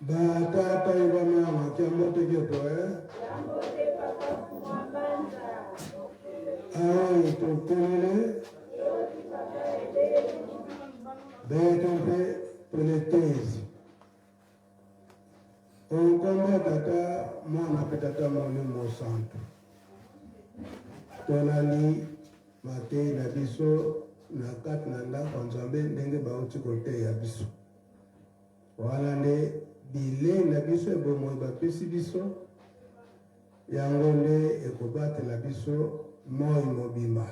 Ba tata et ba mama, kiambote kieto eh? Kiambote papa Mfumu-a-Mbanza. Awa totelele beto mpe toletezi onkombo tata mwana mpe tata molimo santu tolandi mateyi na biso na kati na ndako ya Nzambe ndenge bauti koteya biso. Wana nde bilei na biso ya bomoi bapesi biso, yango nde ekobatela biso moi mobimba.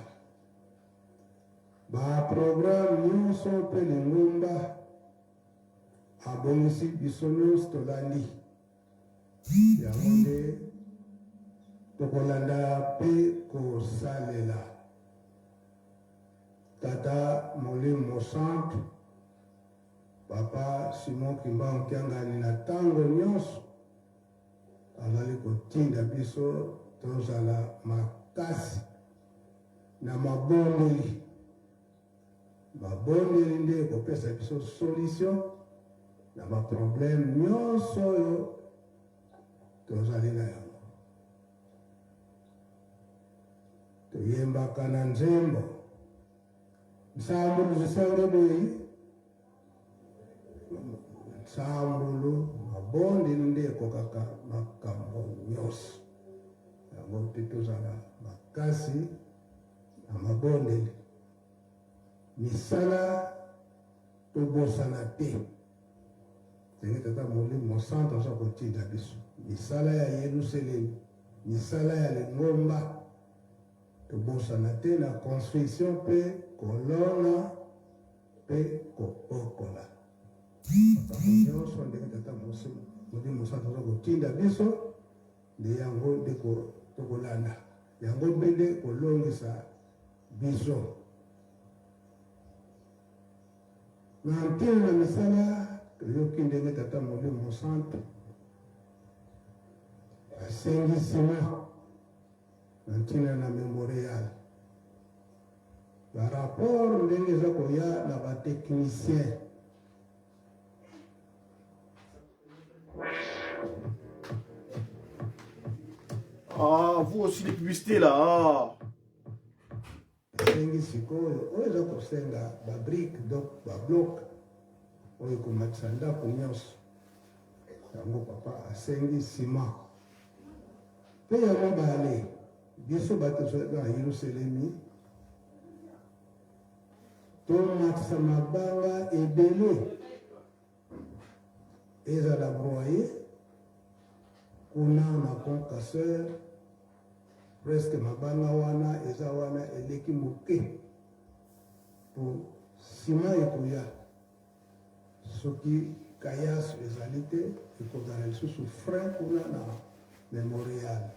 Baprograme nyonso mpe lingomba abongisi biso nyonso tolandi yango nde tokolanda mpe kosalela. Tata Molimo Mosantu Papa Simon Kimbangu Kiangani na tango nyonso azali kotinda biso tozala makasi na mabondeli. Mabondeli nde ekopesa biso solution na ba problème nyonso oyo tozali na yango. Toyembaka na nzembo Nsambulu zisange boyi nsambulu mabondeli nde ekokaka makambo nyonso yango mpe tozala makasi na mabondeli misala tobosana te ndenge tata molimo mosantu aza kotinda biso misala ya yelusalemi misala ya lingomba Tobosana te na construction mpe kolona mpe kobokola. Makambo nyonso ndenge Tata Molimo Mosantu aza kotinda biso, nde yango nde tokolanda yango mpe nde kolongisa biso na ntina na misala. Toyoki ndenge Tata Molimo Mosantu asengi nsima na ntina na memorial ba rapport ndenge eza koya na ba technicien. Ah, vous aussi les publicités là. Ah. Esengi sikoyo oyo eza kosenga ba brique donc ba bloc oyo ekomatisa ndako nyonso yango papa asengi ciment mpe ya mibale biso bato na Yerusalemi tomatisa mabanga ebele ezala broye kuna na pont casseur presque mabanga wana eza wana eleki moke po sima ekoya soki kayasu ezali te ekozala lisusu frein kuna na memorial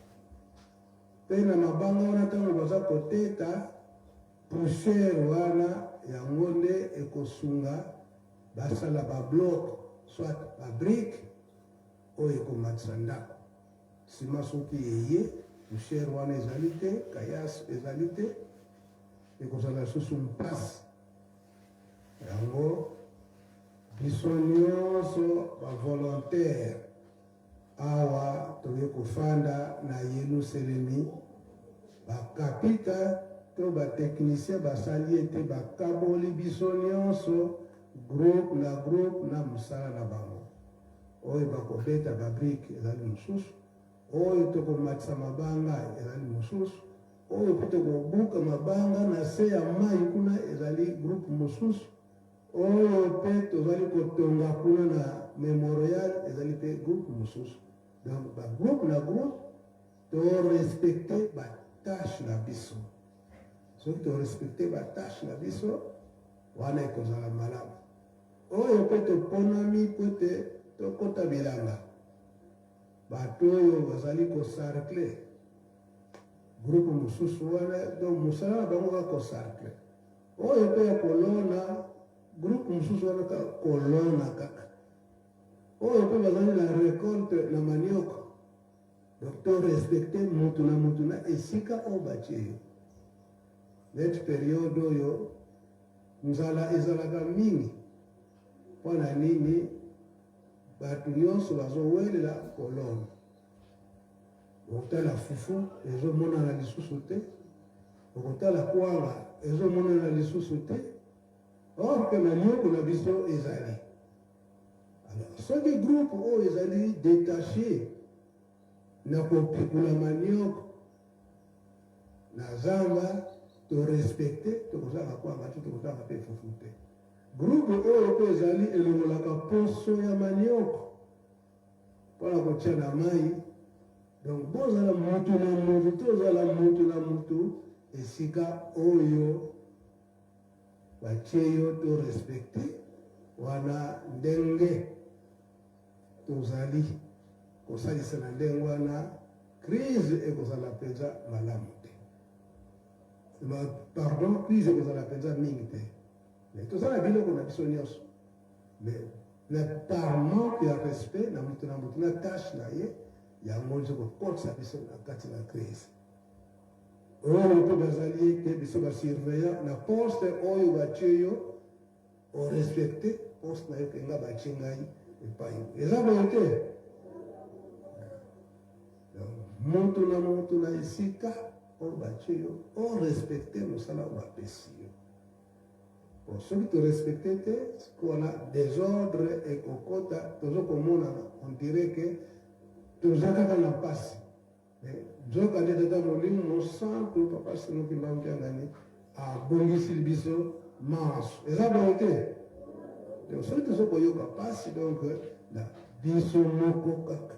mpe na mabanga wana ntango baza koteta poussière wana yango nde ekosunga basala ba bloc soit ba brique oyo ekomatisa ndako Sima soki eye, poussière wana ezali te, caillasse ezali te, ekozala lisusu mpasi. Yango biso nyonso ba volontaire awa toye kofanda na Yelusalemi, bakapita to ba technicien basali ete bakaboli biso nyonso groupe na groupe na mosala na bango. Oyo bakobeta ba brique ezali mosusu, oyo tokomatisa mabanga ezali mosusu, oyo mpe tokobuka mabanga na se ya mai kuna ezali groupe mosusu, oyo mpe tozali kotonga kuna na memorial ezali mpe groupe mosusu. Donc ba groupe na groupe to respecte ba tâche na biso. Soki to respecte ba tâche na biso wana ekozala malamu. Oyo mpe toponami mpo ete tokota bilanga. Bato oyo bazali kosarcle groupe mosusu wana, donc mosala na bango kaka kosarcle. Oyo mpe ya kolona groupe mosusu wana kaka kolona kaka. Oyo mpe bazali na recolte na manioko. Donc to respecte mutu na mutu na esika oyo batie yo. Neti periode oyo nzala ezalaka mingi mpo na nini? Bato nyonso bazowelela kolona. Okotala fufu ezomonana lisusu te, okotala kwanga ezomonana lisusu te, or que na lioko na biso ezali. Alors soki groupe oyo ezali detache na kopikula manioko na zamba, to respecte, tokozanga kwanga te, tokozanga mpe fufu te. Groupe oyo mpe ezali elongolaka poso ya manioko mpo na kotia na mai. Donc bozala mutu na mutu, tozala mutu na mutu esika oyo batie yo, to respecte wana ndenge tozali kosalisa na ndenge wana, crise ekozala mpenza malamu te. Pardon, crise ekozala mpenza mingi te. Mais toza na biloko na biso nyonso. Mais na par manque ya respect na moto na moto na tâche na ye, yango nde kokotisa biso na kati na crise. Oyo mpe bazali ete biso ba surveillant na poste oyo batie yo, o respecte poste na yo ke nga batie ngai epai. Eza boye te. Moto na moto na esika oyo batie yo, o respecte mosala oyo bapesi yo. Bon, soki to respecte te, wana desordre ekokota, tozo komonana on dirait que toza kaka na mpasi. Nzoka nde Tata Molimo Mosantu Papa Simon Kimbangu Kiangani abongisili biso manso. Eza boye te? Donc soki tozo koyoka mpasi, donc na biso moko kaka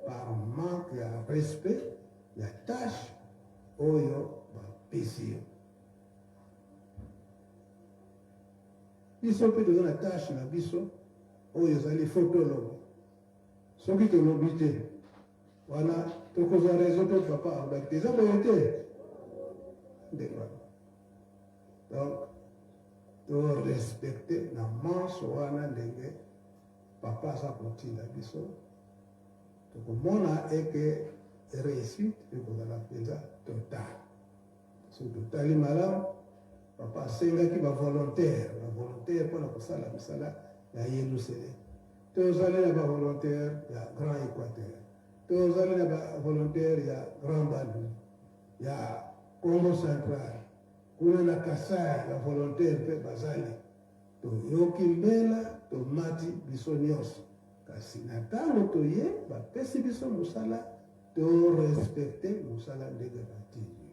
par manque ya respect ya tâche oyo bapesi yo. Biso mpe toza na tâche na biso oyo ezali fo toloba. Soki tolobi te, wana tokozwa raison mpe papa alobaki te. Eza boye te? Ndenge wana. Donc to respecte na manso wana ndenge papa aza kotinda biso, tokomona eke réussite ekozala mpenza totale. Soki totali malamu, papa asengaki ba volontaire, ba volontaire mpona kosala misala ya Yelusalemi. Tozali na ba volontaire ya Grand Equateur, tozali na ba volontaire ya Grand Bandundu, ya Congo Central, kuna na Kasai ba volontaire mpe bazali. Toyoki mbela, tomati biso nyonso, kasi na ntango toye bapesi biso mosala, to respecte mosala ndenge batindi.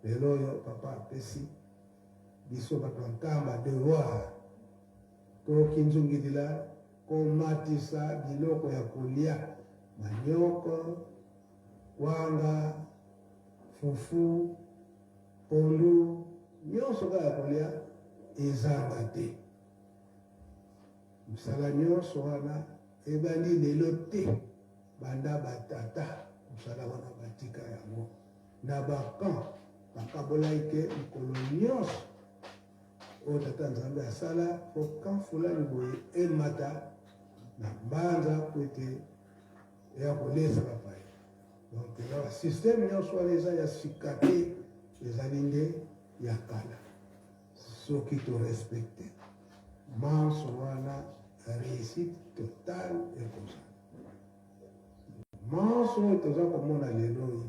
Lelo oyo papa apesi biso bato ya Nkamba devoir tokinzungilila komatisa biloko ya kolia, manioko, kwanga, fufu, pondu, nyonso kaka ya kolia ezanga te. Mosala nyonso wana ebandi lelo te, banda batata mosala wana batika yango na ba camp, bakabolaki ke mokolo nyonso oyo tata Nzambe asala po camp fulani boye emata na mbanza po ete eya kolesa bapaya. Donc eza ba système nyonso wana eza ya sika te, ezali nde ya kala. Soki to respecte manso wana, réussite totale ekozala. Manso oyo toza komona lelo oyo,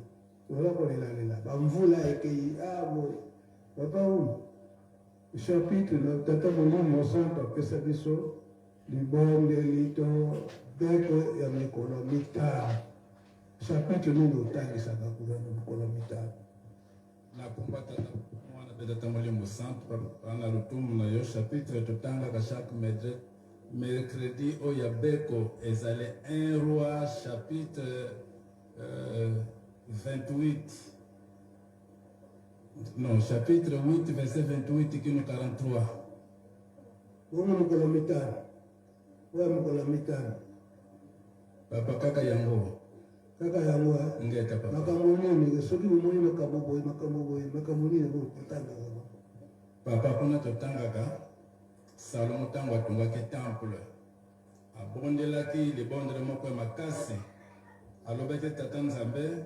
toza kolelalela bamvula ekei, ah boye papa umu chapitre na tata Molimo Santo apesa biso libondeli to beko ya mikolo mitano. Chapitre nini otangisaka kuna na mikolo mitano? Na kombo ya Tata, Mwana mpe Tata Molimo Santu, Papa na lotomo na yo, chapitre totangaka chaque mercredi oyo ya beko ezali 1 Roi chapitre 28, non, chapitre 8 verset 28 kino 43. Bongo mokolo mitano, oyo mokolo mitano. Papa, kaka yango. Kaka yango, eh? Ngeta papa. Makambo nini soki bomoni makambo boye, makambo boye, makambo nini botangaka? Papa, kuna totangaka Salomo ntango atongaki temple, abondelaki libondele moko ya makasi. Alobaki: Tata Nzambe,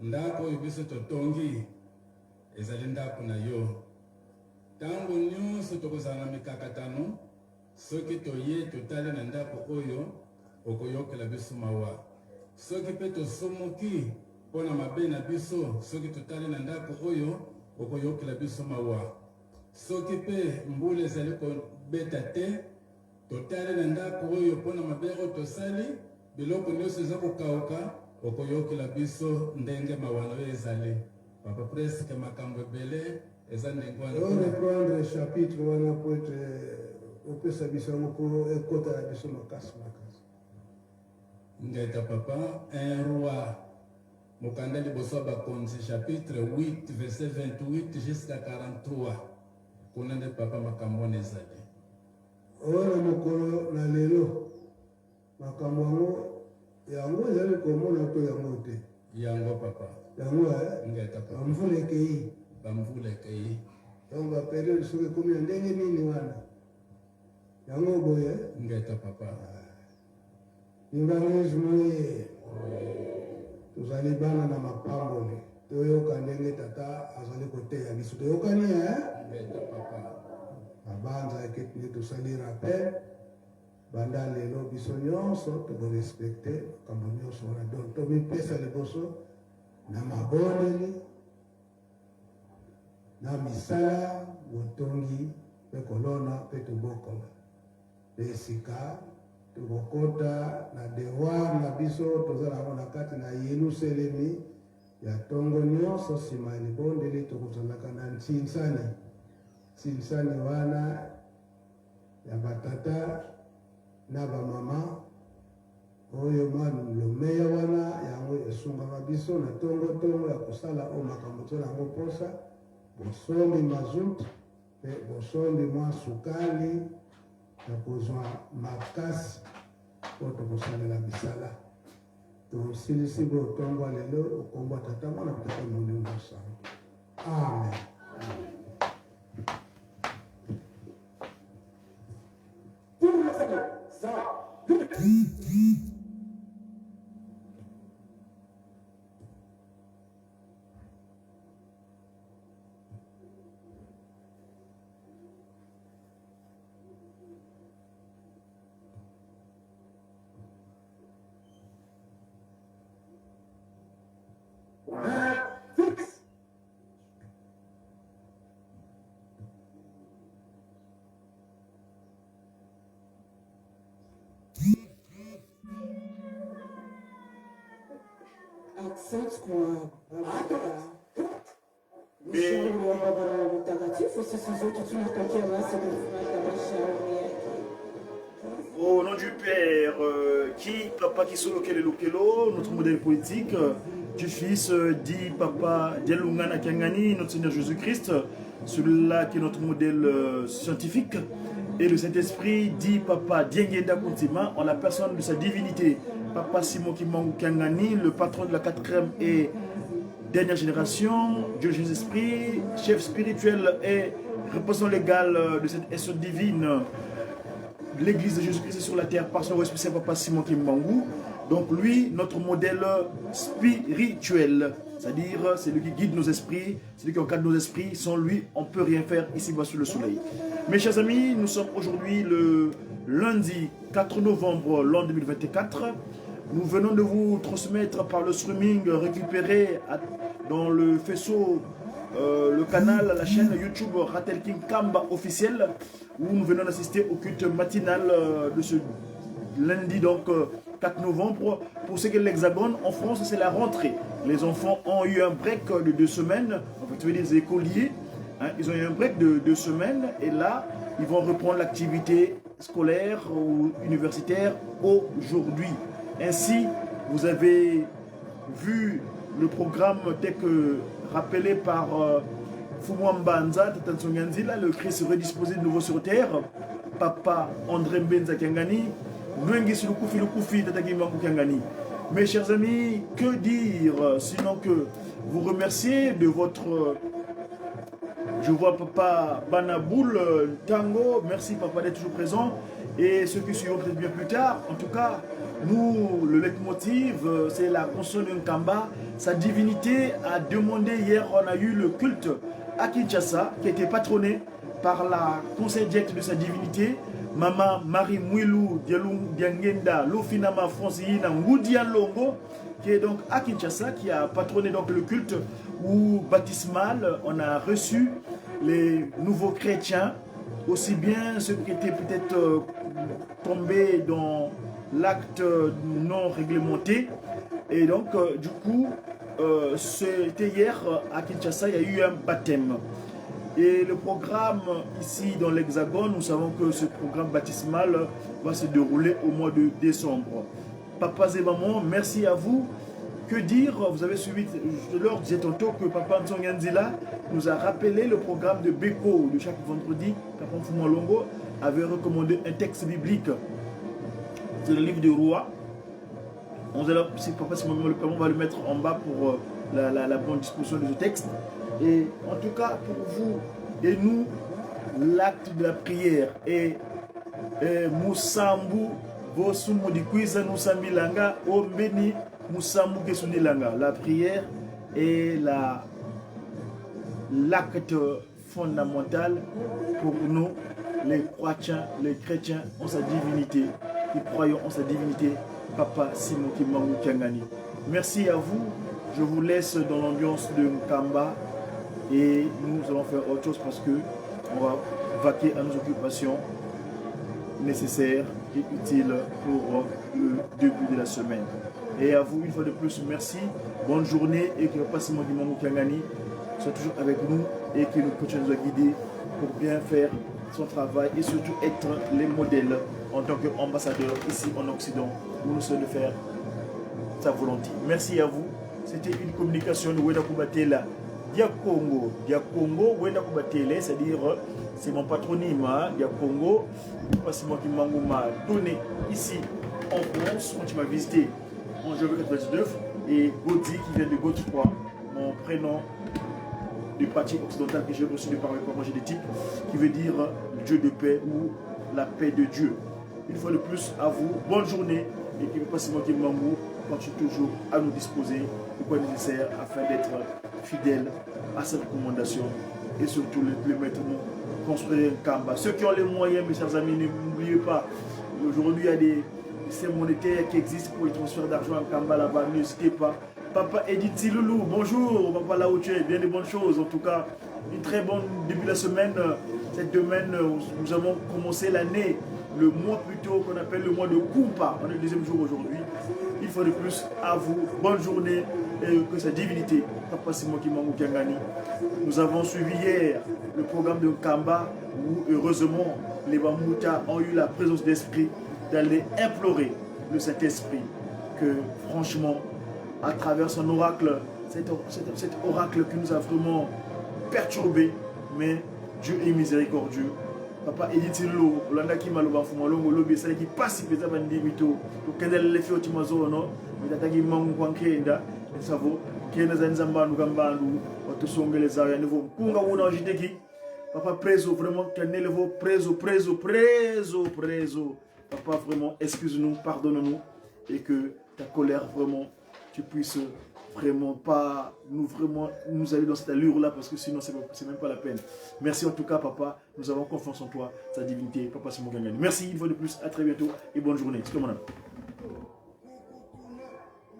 ndako oyo biso totongi ezali ndako na yo. Ntango nyonso tokozala na mikakatano, Soki toye totali na ndako oyo, okoyokela biso mawa. Soki mpe tosumuki mpo na mabe na biso, soki totali na ndako oyo, okoyokela biso mawa. Soki mpe mbula ezali kobeta te, totali na ndako oyo mpo na mabe oyo tosali, biloko nyonso eza kokauka, okoyokela biso ndenge mawa na yo ezali. Papa presque makambo ebele eza ndenge wana. O reprendre chapitre wana po ete opesa biso yango po ekota na biso makasi makasi. Ngeta papa, un roi mokanda liboso ya bakonzi chapitre 8 verset 28 jusqu'à 43 kuna nde papa makambo wana ezali. Oyo na mokolo na lelo Makambo yango, yango ezali komona to yango te? Yango papa. Yango eh? Ngeta papa. Bamvula ekei. Bamvula ekei. Donc ba periode soki ekomi na ndenge nini wana? Yango boye? Ngeta papa. Kimbanguisme oye. Tozali bana na mapamboli. Toyoka ndenge tata azali koteya biso. Toyokani eh? Ngeta papa. Nabanza eke tosali rappel. Banda lelo biso nionso toko respecter makambo nionso wana donc tomipesa liboso na mabondeli na misala botongi mpe kolona mpe tobokola mpe sika tokokota na devoir na biso toza nango na kati na Yelusalemi ya ntongo nyonso nsima ya libondeli tokozalaka na nsinsani nsinsani wana ya ba tata na ba mama oyo mwa lomeya wana yango esungaka biso na tongo tongo ya kosala oyo makambo toza yango mposa bosombi mazout mpe bosombi mwa sukali ya kozwa makasi oyo tokosalela misala tosilisi botongo ya lelo okombo tata mwana tata molimo santo amen, amen. Asante kwa baba. Mshauri wa Baba Roho Mtakatifu, sisi zote tunatakia basi kufuata mashauri yake. Au nom du Père, euh, qui, Papa Kisolokele Lokelo, notre modèle politique, euh, du Fils, euh, dit Papa Dialungana Kiangani, notre Seigneur Jésus-Christ, celui-là qui est notre modèle scientifique, et le Saint-Esprit, dit Papa Diengenda Kuntima, en la personne de sa divinité, Papa Simon Kimbangu Kiangani, le patron de la quatrième et dernière génération, Dieu Jésus-Esprit, chef spirituel et représentant légal de cette essence divine, l'église de Jésus-Christ sur la terre par son responsable Papa Simon Kimbangu. Donc lui, notre modèle spirituel, c'est-à-dire c'est lui qui guide nos esprits, c'est lui qui encadre nos esprits. Sans lui, on ne peut rien faire ici-bas sous le soleil. Mes chers amis, nous sommes aujourd'hui le lundi 4 novembre l'an 2024. Nous venons de vous transmettre par le streaming récupéré dans le faisceau, euh, le canal, la chaîne YouTube Ratel King Kamba officiel, où nous venons d'assister au culte matinal euh, de ce lundi donc 4 euh, novembre. Pour ce qui est de l'Hexagone, en France, c'est la rentrée. Les enfants ont eu un break de deux semaines, en fait, les écoliers, hein, ils ont eu un break de deux semaines et là, ils vont reprendre l'activité scolaire ou universitaire aujourd'hui. Ainsi, vous avez vu le programme tel que rappelé par euh, Fumwambanza, Tatansonganzila, le Christ redisposé de nouveau sur terre, Papa André Mbenza Kiangani, Nwengi Silukufi Lukufi Tataki Kiangani. Mes chers amis, que dire sinon que vous remercier de votre je vois papa Banaboul euh, Tango. Merci papa d'être toujours présent. Et ceux qui suivront peut-être bien plus tard. En tout cas, nous, le leitmotiv, euh, c'est la consonne Nkamba. Sa divinité a demandé hier, on a eu le culte à Kinshasa, qui a été patronné par la conseil directe de sa divinité. Maman Marie Mouilou Diangenda Lofinama Francine Ngoudia Longo, qui est donc à Kinshasa, qui a patronné donc le culte où baptismal, on a reçu les nouveaux chrétiens, aussi bien ceux qui étaient peut-être euh, tombés dans l'acte non réglementé. Et donc, euh, du coup, euh, c'était hier à Kinshasa, il y a eu un baptême. Et le programme ici dans l'Hexagone, nous savons que ce programme baptismal va se dérouler au mois de décembre. Papas et mamans, merci à vous. Que dire Vous avez suivi, je leur disais tantôt que Papa Nzonganzila nous a rappelé le programme de Beko de chaque vendredi. Papa Longo avait recommandé un texte biblique. C'est le livre du roi. On si Papa Simon on va le mettre en bas pour euh, la, la bonne disposition de ce texte. Et en tout cas, pour vous et nous, l'acte de la prière et, et Moussambu Bosumudikwiza Nusambilanga Ombeni Musambu Kesunilanga. La prière est la l'acte fondamental pour nous, les chrétiens, les chrétiens en sa divinité, qui croyons en sa divinité, Papa Simon Kimbangu Kiangani. Merci à vous. Je vous laisse dans l'ambiance de Nkamba et nous allons faire autre chose parce que on va vaquer à nos occupations nécessaires et utiles pour le début de la semaine. Et à vous, une fois de plus, merci. Bonne journée et que le Papa Simon Kimbangu Kiangani soit toujours avec nous et qu'il nous continue à nous guider pour bien faire son travail et surtout être les modèles en tant qu'ambassadeur ici en Occident où nous sommes de faire sa volonté. Merci à vous. C'était une communication de Weda Kubatela Dia Congo. Dia Congo, Wenda Kubatele, c'est-à-dire c'est mon patronyme, hein, Dia Congo. Papa Simon Kimbangu m'a donné ici en France quand il m'a visité en janvier 99 et Gaudi qui vient de Godefroy, mon prénom du parti occidental que j'ai reçu de par mes parents génétiques, qui veut dire Dieu de paix ou la paix de Dieu. Une fois de plus, à vous, bonne journée et que Papa Simon Kimbangu continue toujours à nous disposer de quoi nécessaire afin d'être fidèle à ses recommandations et surtout le, le mettre construire un Kamba. Ceux qui ont les moyens, mes chers amis, n'oubliez pas, aujourd'hui il y a des systèmes monétaires qui existent pour les transferts d'argent en Kamba là-bas, n'hésitez pas. Papa Edith Tiloulou, bonjour, papa là où tu es, bien des bonnes choses en tout cas. Une très bonne début de la semaine. Cette semaine, nous avons commencé l'année le mois plus tôt qu'on appelle le mois de Kumpa. On est le deuxième jour aujourd'hui. Une fois de plus, à vous, bonne journée et que sa divinité, Papa Simon Kimbangu Kiangani. Nous avons suivi hier le programme de Kamba où, heureusement, les Bamouta ont eu la présence d'esprit d'aller implorer le Saint-Esprit que, franchement, à travers son oracle, cet, cet, oracle qui nous a vraiment perturbés, mais Dieu est miséricordieux. Papa Edith Lo, olandaki maloba mfuma longo lobi esalaki pasi mpenza bandimi to tokendela lefi otimazono mitataki mangu kwa nkenda esavo kenda za nzambandu kambandu watosongeleza ya nivo nkunga una ojiteki papa prezo vraiment kenelevo prezo prezo prezo prezo papa vraiment excuse-nous pardonne-nous et que ta colère vraiment tu puisses vraiment pas nous vraiment nous aller dans cette allure là parce que sinon c'est même pas la peine. Merci en tout cas papa, nous avons confiance en toi, sa divinité, papa Simon Gangani. Merci une fois de plus, à très bientôt et bonne journée. C'est mon ami.